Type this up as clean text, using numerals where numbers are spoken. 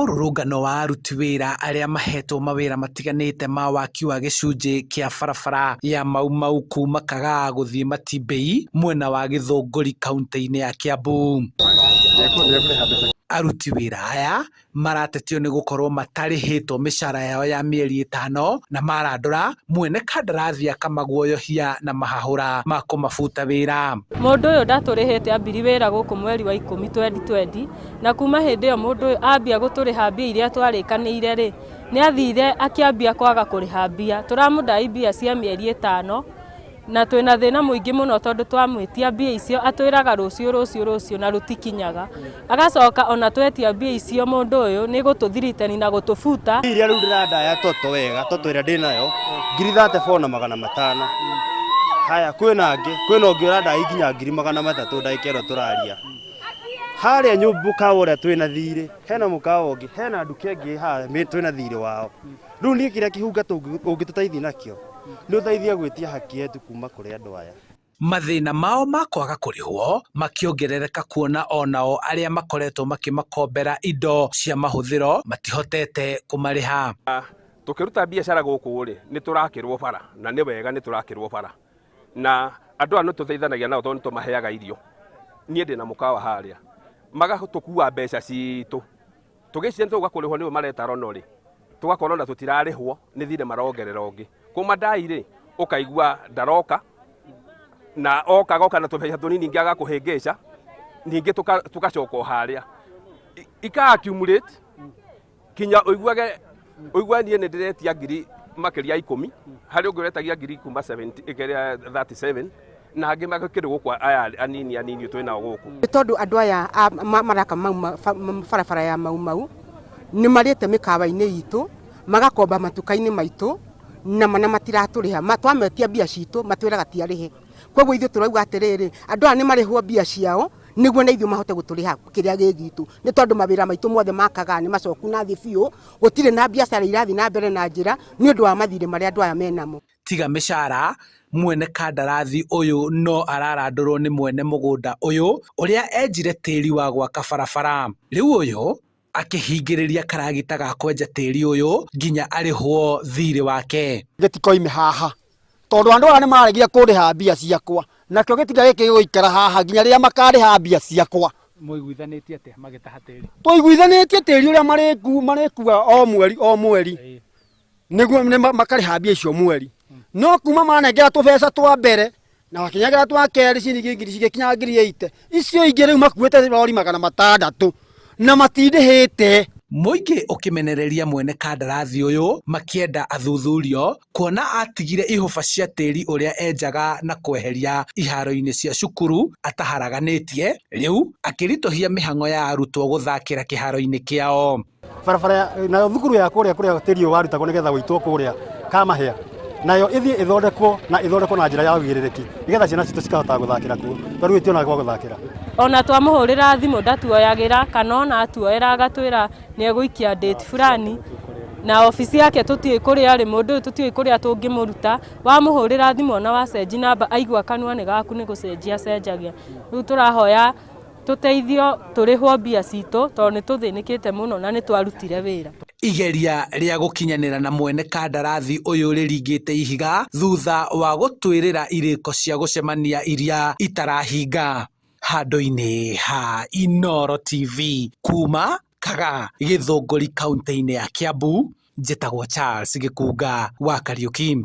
Mũrũrũngano wa aruti wĩra arĩa mahetwo mawĩra matiganĩte ma waki wa gĩcunjĩ kĩa barabara ya Mau Mau kuma Kagaa gũthiĩ Matimbei mwena wa Gĩthũngũri kaunti-inĩ ya Kiambu. Aruti wĩra aya maratetio nĩ gũkorwo matarĩhĩtwo mĩcara yao ya mĩeri 5 na marandũra mwene kandarathi akamaguoyohia na mahahũra ma kũmabuta wĩra. Mũndũ ũyũ ndatũrĩhĩte ambiri wĩra gũkũ mweri wa 10 2020 na kuma hĩndĩ ĩyo mũndũ ũyũ ambia gũtũrĩha mbia iria twarĩkanĩire rĩ, nĩ athire akĩambia kwaga kũrĩha mbia. Tũramũdai mbia cia mĩeri 5 na twĩna thĩna mũingĩ mũno tondũ twamwĩtia mbia icio atwĩraga rũciũ rũciũ rũciũ na rũtikinyaga. Agacoka ona twetia mbia icio mũndũ ũyũ nĩ gũtũthiritani na gũtũbuta. Iria rĩu ndĩrandaya toto wega, toto ĩrĩa ndĩnayo ngiri 34 na 500. Haya kwĩna angĩ, kwĩna ũngĩ ũrandai nginya ngiri 300 ndagĩka ĩno tũraria. Harĩa nyũmba mũkawa ũrĩa twĩna thirĩ, hena mũkawa ũngĩ, hena nduka ĩngĩ haha twĩna thirĩ wao. Rĩu niĩ kĩrĩa kĩhunga ũngĩtũteithia nakĩo nĩ ũteithie gwĩtia haki yetu kuma kũrĩ andũ aya. Mathĩna mao ma kwaga kũrĩhwo makĩongerereka kuona onao arĩa makoretwo makĩmakombera indo cia mahũthĩro matihotete kũmarĩha. Tũkĩruta biacara gũkũ rĩ, nĩ tũrakĩrwo bara na nĩ wega nĩ tũrakĩrwo bara na andũ aya nĩ tũteithanagia nao tondũ nĩ tũmaheaga irio. Niĩ ndĩna mũkawa harĩa magatũkua mbeca citũ tũgĩciria nĩ tũgũka kũrĩhwo nĩwe mareta rono rĩ, tũgakorwo na tũtirarĩhwo nĩ thirĩ marongerera ũngĩ. Kũmandai rĩ, ũkaigua ndaroka na oka agoka na tũbeca tũnini ningĩ agakũhĩngĩca ningĩ tũgacoka o harĩa ika accumulate kinya ũiguage ũigue niĩ nĩ ndĩretia ngiri makĩria 10 harĩ ũngĩ ũretagia ngiri kuma 70 37 na angĩ magĩkĩrĩ gũkũ aya anini anini twĩ nao gũkũ. Nĩ tondũ andũ aya maraka barabara ya Mau Mau nĩ marĩte mĩkawa-inĩ itũ, magakomba matuka-inĩ maitũ na mana matiratũrĩha. Twametia mbia citũ matwĩraga ti arĩhe. Koguo ithuĩ tũrauga atĩrĩrĩ, andũ aya nĩ marĩhwo mbia ciao nĩguo na ithuĩ mahote gũtũrĩha kĩrĩa gĩ gitũ, nĩ tondũ mawĩra maitũ mothe makaga nĩ macoku na thĩ biũ, gũtirĩ na biacara irathiĩ na mbere na njĩra nĩ ũndũ wa mathirĩ marĩa andũ aya menamo. Tiga mĩcara, mwene kandarathi ũyũ no ararandũrwo nĩ mwene mũgũnda ũyũ ũrĩa enjire tĩri wa gwaka barabara. Rĩu ũyũ akĩhingĩrĩria karagita ga kwenja tĩri ũyũ nginya arĩhwo thirĩ wake. Gĩtikoime haha tondũ andũ aya nĩ maregire kũrĩha mbia ciakwa, nakĩo gĩtinga gĩkĩ gĩgũikara haha nginya rĩrĩa makarĩha mbia ciakwa. Mũiguithanĩtie atĩa magĩtaha tĩri? Tũiguithanĩtie tĩri ũrĩa marĩkua o mweri o mweri nĩguo makarĩha mbia icio mweri, no kuma manengera tũbeca twa mbere na makinyagira twa kerĩ ciringi ngiri cigĩkinya ngiri 80 icio ingĩ rĩu makuĩte rori 600 na matindĩhĩte. Mũingĩ ũkĩmenereria mwene kandarathi ũyũ makĩenda athuthurio kuona atigire ihũba cia tĩri ũrĩa enjaga na kweheria iharo-inĩ cia cukuru ataharaganĩtie, rĩu akĩritũhia mĩhang'o ya arutwo gũthakĩra kĩharo-inĩ kĩao. Barabara nayo thukuru ya kũrĩa kũrĩa tĩri ũyũ warutagwo nĩgetha ũitwo kũrĩa Kamahĩa nayo ĩthiĩ ĩthondekwo na ĩthondekwo na njĩra ya ũigĩrĩrĩki nĩgetha ciana citũ cikahota gũthakĩra kuo tondũ rĩu itionaga gwa gũthakĩra. Ona twamũhũrĩra thimũ ndatuoyagĩra kana ona atuoera agatwĩra nĩ egũikia date fulani na obici yake tũtiũĩ kũrĩa arĩ, mũndũ ũyũ tũtiũĩ kũrĩa tũngĩmũruta. Wamũhũrĩra thimũ ona wacenji namba aigua kanua nĩ gaku nĩ gũcenjia acenjagia. Rĩu tũrahoya tũteithio tũrĩhwo mbia citũ tondũ nĩ tũthĩnĩkĩte mũno na nĩ twarutire wĩra. Igeria rĩa gũkinyanĩra na mwene kandarathi ũyũ rĩringĩte ihiga thutha wa gũtwĩrĩra irĩko cia gũcemania iria itarahinga. Handũ-inĩ ha Inooro TV kuma Kagaa Gĩthũngũri kaunti-inĩ ya Kiambu, njĩtagwo Charles Gĩkunga wa Kariuki.